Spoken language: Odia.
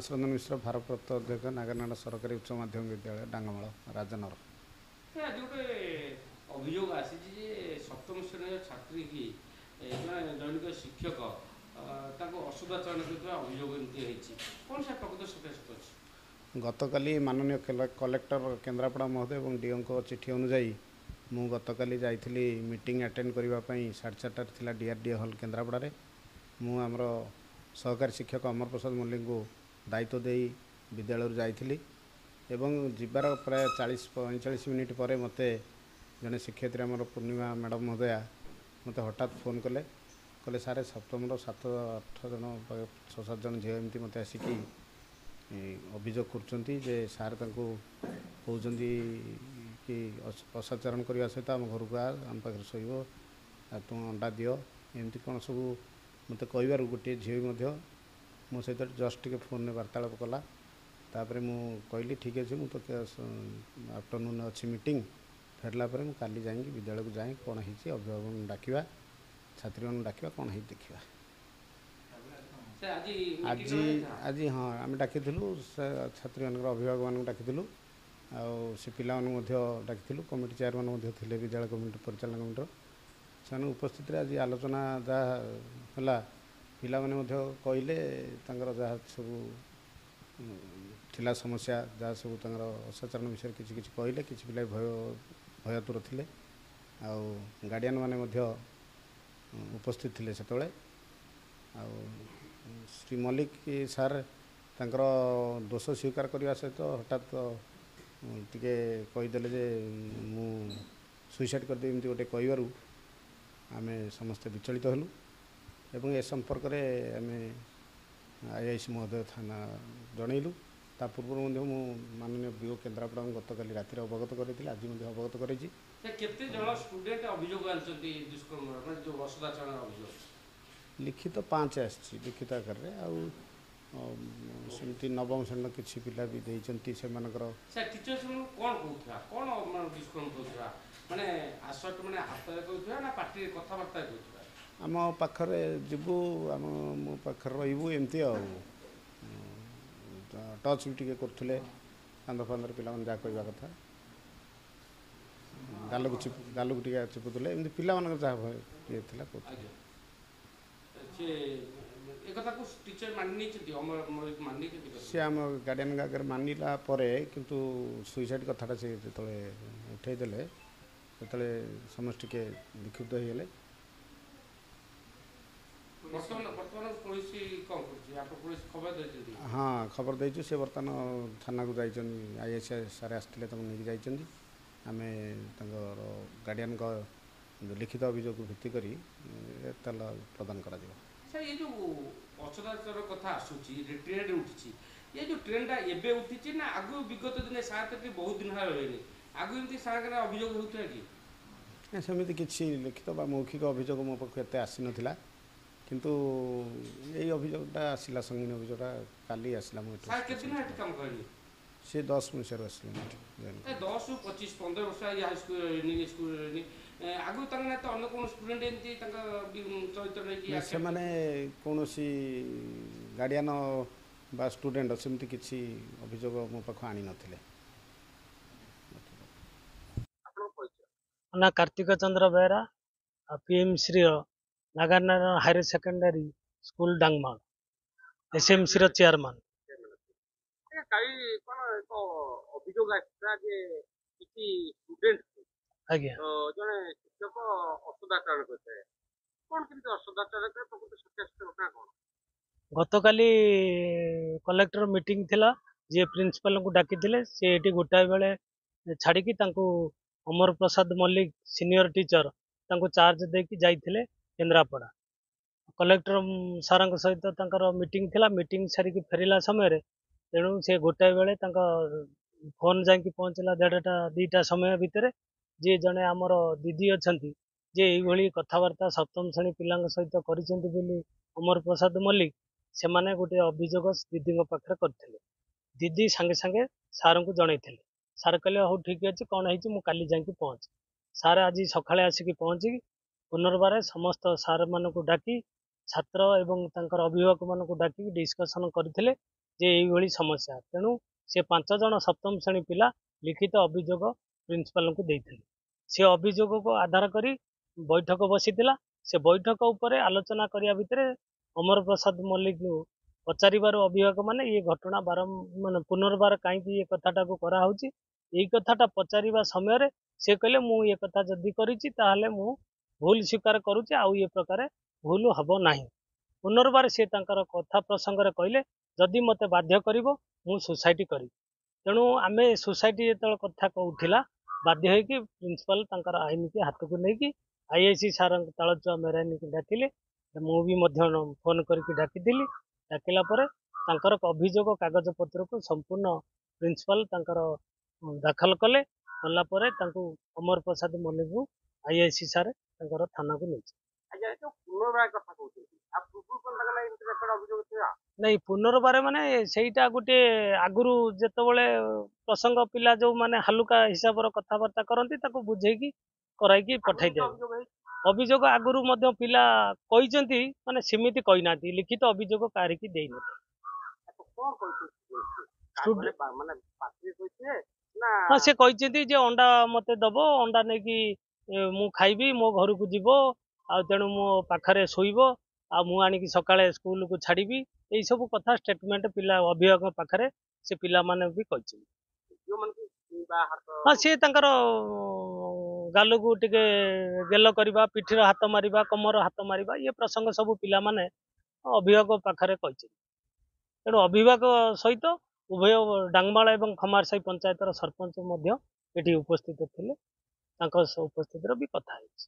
ମାନସ ରଞ୍ଜନ ମିଶ୍ର, ଭାରପ୍ରାପ୍ତ ଅଧ୍ୟକ୍ଷ, ନାଗାନାଡ଼ ସରକାରୀ ଉଚ୍ଚ ମାଧ୍ୟମିକ ବିଦ୍ୟାଳୟ, ଡାଙ୍ଗମାଳ, ରାଜନର। ଆଜି ଗୋଟେ ଅଭିଯୋଗ ଆସିଛି ଯେ ସପ୍ତମ ଶ୍ରେଣୀର ଛାତ୍ରୀ କି ଜଣେ ଜୈନିକ ଶିକ୍ଷକ ତାଙ୍କୁ ଅସଦାଚରଣ କରୁଥିବା ଅଭିଯୋଗ ଏମିତି ହେଇଛି। କ'ଣ ସେ ପ୍ରକୃତ ସତ୍ୟାସତ୍ୟ ଅଛି? ଗତକାଲି ମାନନୀୟ କଲେକ୍ଟର କେନ୍ଦ୍ରାପଡ଼ା ମହୋଦୟ ଏବଂ ଡିଓଙ୍କ ଚିଠି ଅନୁଯାୟୀ ମୁଁ ଗତକାଲି ଯାଇଥିଲି ମିଟିଂ ଆଟେଣ୍ଡ କରିବା ପାଇଁ। 4:30ରେ ଥିଲା ଡିଆର୍ଡିଏ ହଲ୍ କେନ୍ଦ୍ରାପଡ଼ାରେ। ମୁଁ ଆମର ସହକାରୀ ଶିକ୍ଷକ ଅମର ପ୍ରସାଦ ମଲ୍ଲିକଙ୍କୁ ଦାୟିତ୍ୱ ଦେଇ ବିଦ୍ୟାଳୟରୁ ଯାଇଥିଲି ଏବଂ ଯିବାର ପ୍ରାୟ 40-45 ମିନିଟ୍ ପରେ ମୋତେ ଜଣେ ଶିକ୍ଷୟିତ୍ରୀ, ଆମର ପୂର୍ଣ୍ଣିମା ମ୍ୟାଡ଼ାମ୍ ମହୋଦୟା, ମୋତେ ହଠାତ୍ ଫୋନ୍ କଲେ। କହିଲେ, ସାର୍, ସପ୍ତମର 7-8 ଜଣ, 6-7 ଜଣ ଝିଅ ଏମିତି ମୋତେ ଆସିକି ଅଭିଯୋଗ କରୁଛନ୍ତି ଯେ ସାର୍ ତାଙ୍କୁ କହୁଛନ୍ତି କି ଅସଦାଚରଣ କରିବା ସହିତ ଆମ ଘରକୁ ଆ, ଆମ ପାଖରେ ଶୋଇବ, ଆଉ ତୁମ ଅଣ୍ଡା ଦିଅ, ଏମିତି କ'ଣ ସବୁ ମୋତେ କହିବାରୁ ଗୋଟିଏ ଝିଅ ବି ମଧ୍ୟ ମୋ ସହିତ ଜଷ୍ଟ ଟିକେ ଫୋନ୍ରେ ବାର୍ତ୍ତାଳାପ କଲା। ତାପରେ ମୁଁ କହିଲି, ଠିକ୍ ଅଛି, ମୁଁ ତ ଆଫ୍ଟରନୁନ୍ ଅଛି ମିଟିଂ, ଫେରିଲା ପରେ ମୁଁ କାଲି ଯାଇକି ବିଦ୍ୟାଳୟକୁ ଯାଇ କ'ଣ ହେଇଛି ଅଭିଭାବକଙ୍କୁ ଡାକିବା, ଛାତ୍ରୀମାନଙ୍କୁ ଡାକିବା, କ'ଣ ହେଇଛି ଦେଖିବା। ଆଜି ଆଜି ହଁ, ଆମେ ଡାକିଥିଲୁ ଛାତ୍ରୀମାନଙ୍କର ଅଭିଭାବକମାନଙ୍କୁ ଡାକିଥିଲୁ ଆଉ ସେ ପିଲାମାନଙ୍କୁ ମଧ୍ୟ ଡାକିଥିଲୁ। କମିଟି ଚେୟାରମ୍ୟାନ୍ ମଧ୍ୟ ଥିଲେ, ବିଦ୍ୟାଳୟ କମିଟି, ପରିଚାଳନା କମିଟିର। ସେମାନଙ୍କ ଉପସ୍ଥିତିରେ ଆଜି ଆଲୋଚନା ଯାହା ହେଲା, ପିଲାମାନେ ମଧ୍ୟ କହିଲେ ତାଙ୍କର ଯାହା ସବୁ ଥିଲା ସମସ୍ୟା, ଯାହା ସବୁ ତାଙ୍କର ଅସଦାଚରଣ ବିଷୟରେ କିଛି କିଛି କହିଲେ। କିଛି ପିଲା ଭୟାତୁର ଥିଲେ ଆଉ ଗାର୍ଡ଼ିଆନ୍ ମାନେ ମଧ୍ୟ ଉପସ୍ଥିତ ଥିଲେ ସେତେବେଳେ। ଆଉ ଶ୍ରୀ ମଲ୍ଲିକ ସାର୍ ତାଙ୍କର ଦୋଷ ସ୍ୱୀକାର କରିବା ସହିତ ହଠାତ୍ ଟିକେ କହିଦେଲେ ଯେ ମୁଁ ସୁଇସାଇଡ଼୍ କରିଦେବି, ଏମିତି ଗୋଟେ କହିବାରୁ ଆମେ ସମସ୍ତେ ବିଚଳିତ ହେଲୁ ଏବଂ ଏ ସମ୍ପର୍କରେ ଆମେ ଆଇଆଇସି ମହୋଦୟ ଥାନା ଜଣେଇଲୁ। ତା ପୂର୍ବରୁ ମଧ୍ୟ ମୁଁ ମାନନୀୟ ବିଓ କେନ୍ଦ୍ରାପଡ଼ାଙ୍କୁ ଗତକାଲି ରାତିରେ ଅବଗତ କରାଇଥିଲି, ଆଜି ମଧ୍ୟ ଅବଗତ କରାଇଛି। କେତେ ଜଣ ଷ୍ଟୁଡେଣ୍ଟ ଅଭିଯୋଗ ଆଣିଛନ୍ତି ଦୁଷ୍କର୍ମ, ମାନେ ଯେଉଁ ଅସଦାଚରଣ ଅଭିଯୋଗ? ଲିଖିତ 5 ଆସିଛି ଲିଖିତ ଆକାରରେ, ଆଉ ସେମିତି ନବମ ଶ୍ରେଣୀର କିଛି ପିଲା ବି ଦେଇଛନ୍ତି ସେମାନଙ୍କର। ସାର୍, ଟିଚର ସେମାନଙ୍କୁ କ'ଣ କହୁଥିଲା, କ'ଣ ଦୁଷ୍କର୍ମ କରୁଥିଲା, ମାନେ ଆସଟ, ମାନେ ହାତରେ କହୁଥିଲା ନା ପାଟିରେ କଥାବାର୍ତ୍ତା କହୁଥିଲା? ଆମ ପାଖରେ ଯିବୁ, ଆମ ମୋ ପାଖରେ ରହିବୁ, ଏମିତି, ଆଉ ଟଚ୍ ବି ଟିକେ କରୁଥିଲେ କାନ୍ଧ ଫାନ୍ଧରେ। ପିଲାମାନେ ଯାହା କହିବା କଥା, ଗାଲକୁ ଚିପ ଗାଲକୁ ଟିକେ ଚିପୁଥିଲେ, ଏମିତି ପିଲାମାନଙ୍କର ଯାହା ଇଏ ଥିଲା କହୁଥିଲେ। ସେ ଆମ ଗାର୍ଡ଼ିଆନଙ୍କ ଆଗରେ ମାନିଲା ପରେ, କିନ୍ତୁ ସୁଇସାଇଡ଼୍ କଥାଟା ସେ ଯେତେବେଳେ ଉଠେଇ ଦେଲେ, ସେତେବେଳେ ସମସ୍ତେ ଟିକେ ବିକ୍ଷୁବ୍ଧ ହେଇଗଲେ। ହଁ, ଖବର ଦେଇଛୁ। ସେ ବର୍ତ୍ତମାନ ଥାନାକୁ ଯାଇଛନ୍ତି। ଆଇଆଇସି ସାର୍ ଆସିଥିଲେ, ତାଙ୍କୁ ନେଇକି ଯାଇଛନ୍ତି। ଆମେ ତାଙ୍କର ଗାର୍ଡ଼ିଆନଙ୍କ ଲିଖିତ ଅଭିଯୋଗକୁ ଭିତ୍ତି କରି ଏତଲା ପ୍ରଦାନ କରାଯିବ। ସାର୍, ଏ ଯେଉଁ ଅସଦାଚରଣ କଥା ଆସୁଛି, ଟ୍ରେଣ୍ଡ ଉଠିଛି, ଏ ଯେଉଁ ଟ୍ରେଣ୍ଡଟା ଏବେ ଉଠିଛି ନା ଆଗରୁ ବିଗତ ଦିନେ? ସାର୍ ତ ବହୁତ ଦିନ ହେଲା ରହିଲେଣି, ଆଗରୁ ଏମିତି ସାର୍ଙ୍କର ଅଭିଯୋଗ ହେଉଥିଲା କି? ସେମିତି କିଛି ଲିଖିତ ବା ମୌଖିକ ଅଭିଯୋଗ ମୋ ପାଖକୁ ଏତେ ଆସିନଥିଲା, କିନ୍ତୁ ଏଇ ଅଭିଯୋଗଟା ଆସିଲା, ସଙ୍ଗୀନ ଅଭିଯୋଗଟା କାଲି ଆସିଲା। ମୁଁ କାମ କରେନି। ସେ 10 ମସିହାରୁ ଆସିଲେଣି ଏଠି। 10ରୁ 25 15 ବର୍ଷ ହାଇସ୍କୁଲ ସ୍କୁଲ, ଆଗରୁ ତାଙ୍କ ନା ଅନ୍ୟ କୌଣସି ଷ୍ଟୁଡେଣ୍ଟ ଏମିତି ତାଙ୍କ ଚରିତ୍ର ନେଇକି? ସେମାନେ କୌଣସି ଗାର୍ଡ଼ିଆନ ବା ଷ୍ଟୁଡେଣ୍ଟ ସେମିତି କିଛି ଅଭିଯୋଗ ମୋ ପାଖକୁ ଆଣିନଥିଲେ। ନା, କାର୍ତ୍ତିକ ଚନ୍ଦ୍ର ବେହେରା, ପିଏମ୍ ଶ୍ରୀର Naganarayan higher secondary school Dangmal, ଏସ୍ଏମ୍ସିର ଚେୟାରମ୍ୟାନ୍। କାଲି କ'ଣ ଏକ ଅଭିଯୋଗ ଆସିଥିଲା ଯେ କିଛି ଷ୍ଟୁଡେଣ୍ଟ, ଆଜ୍ଞା, ଜଣେ ଶିକ୍ଷକ ଅସଦାଚରଣ କରିଥାଏ। କ'ଣ କେମିତି ଅସଦାଚରଣ କରେ, ପ୍ରକୃତ ସତ୍ୟାସତ୍ୟ ଘଟଣା କ'ଣ? ଗତକାଲି କଲେକ୍ଟର ମିଟିଂ ଥିଲା, ଯିଏ ପ୍ରିନ୍ସିପାଲଙ୍କୁ ଡାକିଥିଲେ। ସେ ଏଠି ଗୋଟାଏ ବେଳେ ଛାଡ଼ିକି ତାଙ୍କୁ ଅମର ପ୍ରସାଦ ମଲ୍ଲିକ ସିନିୟର ଟିଚର ତାଙ୍କୁ ଚାର୍ଜ ଦେଇକି ଯାଇଥିଲେ କେନ୍ଦ୍ରାପଡ଼ା। କଲେକ୍ଟର ସାରଙ୍କ ସହିତ ତାଙ୍କର ମିଟିଂ ଥିଲା। ମିଟିଂ ସାରିକି ଫେରିଲା ସମୟରେ, ତେଣୁ ସେ ଗୋଟାଏ ବେଳେ ତାଙ୍କ ଫୋନ୍ ଯାଇକି ପହଞ୍ଚିଲା 1:30 2ଟା ସମୟ ଭିତରେ, ଯିଏ ଜଣେ ଆମର ଦିଦି ଅଛନ୍ତି ଯେ ଏଇଭଳି କଥାବାର୍ତ୍ତା ସପ୍ତମ ଶ୍ରେଣୀ ପିଲାଙ୍କ ସହିତ କରିଛନ୍ତି ବୋଲି ଅମର ପ୍ରସାଦ ମଲ୍ଲିକ, ସେମାନେ ଗୋଟିଏ ଅଭିଯୋଗ ଦିଦିଙ୍କ ପାଖରେ କରିଥିଲେ। ଦିଦି ସାଙ୍ଗେ ସାଙ୍ଗେ ସାରଙ୍କୁ ଜଣେଇଥିଲେ। ସାର୍ କହିଲେ, ହଉ ଠିକ୍ ଅଛି, କ'ଣ ହେଇଛି ମୁଁ କାଲି ଯାଇକି ପହଞ୍ଚି। ସାର୍ ଆଜି ସକାଳେ ଆସିକି ପହଞ୍ଚିକି ପୁନର୍ବାର ସମସ୍ତ ସାର୍ମାନଙ୍କୁ ଡାକି, ଛାତ୍ର ଏବଂ ତାଙ୍କର ଅଭିଭାବକମାନଙ୍କୁ ଡାକିକି ଡିସ୍କସନ୍ କରିଥିଲେ। ଯେ ଏଇଭଳି ସମସ୍ୟା। ତେଣୁ ସେ 5 ଜଣ ସପ୍ତମ ଶ୍ରେଣୀ ପିଲା ଲିଖିତ ଅଭିଯୋଗ ପ୍ରିନ୍ସିପାଲଙ୍କୁ ଦେଇଥିଲେ। ସେ ଅଭିଯୋଗକୁ ଆଧାର କରି ବୈଠକ ବସିଥିଲା। ସେ ବୈଠକ ଉପରେ ଆଲୋଚନା କରିବା ଭିତରେ ଅମର ପ୍ରସାଦ ମଲ୍ଲିକଙ୍କୁ ପଚାରିବାରୁ ଅଭିଭାବକମାନେ ଇଏ ଘଟଣା ବାର ମାନେ ପୁନର୍ବାର କାହିଁକି ଏ କଥାଟାକୁ କରାହେଉଛି, ଏଇ କଥାଟା ପଚାରିବା ସମୟରେ ସେ କହିଲେ, ମୁଁ ଏ କଥା ଯଦି କରିଛି ତାହେଲେ ମୁଁ ଭୁଲ ସ୍ୱୀକାର କରୁଛି, ଆଉ ଏ ପ୍ରକାର ଭୁଲ ହେବ ନାହିଁ। ପୁନର୍ବାର ସେ ତାଙ୍କର କଥା ପ୍ରସଙ୍ଗରେ କହିଲେ, ଯଦି ମୋତେ ବାଧ୍ୟ କରିବ ମୁଁ ସୁସାଇଡ଼ କରିବି। ତେଣୁ ଆମେ ସୁସାଇଡ଼ ଯେତେବେଳେ କଥା ଉଠିଲା, ବାଧ୍ୟ ହେଇକି ପ୍ରିନ୍ସିପାଲ ତାଙ୍କର ଆଇନକି ହାତକୁ ନେଇକି ଆଇଆଇସି ସାରଙ୍କ ତାଳଚୁଆ ମେରାନୀକି ଡାକିଲେ। ମୁଁ ବି ମଧ୍ୟ ଫୋନ୍ କରିକି ଡାକିଥିଲି। ଡାକିଲା ପରେ ତାଙ୍କର ଅଭିଯୋଗ କାଗଜପତ୍ରକୁ ସମ୍ପୂର୍ଣ୍ଣ ପ୍ରିନ୍ସିପାଲ ତାଙ୍କର ଦାଖଲ କଲେ। କଲା ପରେ ତାଙ୍କୁ ଅମର ପ୍ରସାଦ ମଲ୍ଲିକଙ୍କୁ ଆଇଆଇସି ସାର୍ ତାଙ୍କର ଥାନାକୁ ନେଇଛି। ଆଜ୍ଞା, ଯୋଉ ପୁନର୍ବାର କଥା କହୁଛନ୍ତି, ଆଉ ପୂର୍ବରୁ କଣ ତାଙ୍କ ନାଁ ଏମିତି ରେକର୍ଡ ଅଭିଯୋଗ ଥିଲା? ନାଇଁ, ପୁନର୍ବାର ମାନେ ସେଇଟା ଗୋଟେ ଆଗରୁ ଯେତେବେଳେ ପ୍ରସଙ୍ଗ ପିଲା ଯୋଉମାନେ ହାଲୁକା ହିସାବର କଥାବାର୍ତ୍ତା କରନ୍ତି, ତାକୁ ବୁଝେଇକି କରାଇକି ପଠାଇ ଦିଆଯାଏ। ଅଭିଯୋଗ ଆଗରୁ ମଧ୍ୟ ପିଲା କହିଛନ୍ତି, ମାନେ ସେମିତି କହିନାହାନ୍ତି, ଲିଖିତ ଅଭିଯୋଗ କାହାରିକି ଦେଇନଥିଲେ। କଣ କହିଛନ୍ତି? ହଁ, ସେ କହିଛନ୍ତି ଯେ ଅଣ୍ଡା ମତେ ଦବ, ଅଣ୍ଡା ନେଇକି ମୁଁ ଖାଇବି, ମୋ ଘରକୁ ଯିବ, ଆଉ ତେଣୁ ମୋ ପାଖରେ ଶୋଇବ, ଆଉ ମୁଁ ଆଣିକି ସକାଳେ ସ୍କୁଲକୁ ଛାଡ଼ିବି। ଏଇସବୁ କଥା ଷ୍ଟେଟମେଣ୍ଟ ପିଲା ଅଭିଭାବକଙ୍କ ପାଖରେ ସେ ପିଲାମାନେ ବି କହିଛନ୍ତି। ହଁ, ସିଏ ତାଙ୍କର ଗାଲକୁ ଟିକେ ଗେଲ କରିବା, ପିଠିର ହାତ ମାରିବା, କମର ହାତ ମାରିବା, ଇଏ ପ୍ରସଙ୍ଗ ସବୁ ପିଲାମାନେ ଅଭିଭାବକ ପାଖରେ କହିଛନ୍ତି। ତେଣୁ ଅଭିଭାବକ ସହିତ ଉଭୟ ଡାଙ୍ଗମାଳ ଏବଂ ଖମାରସାହି ପଞ୍ଚାୟତର ସରପଞ୍ଚ ମଧ୍ୟ ଏଠି ଉପସ୍ଥିତ ଥିଲେ। ତାଙ୍କ ଉପସ୍ଥିତିରେ ବି କଥା ହେଇଛି।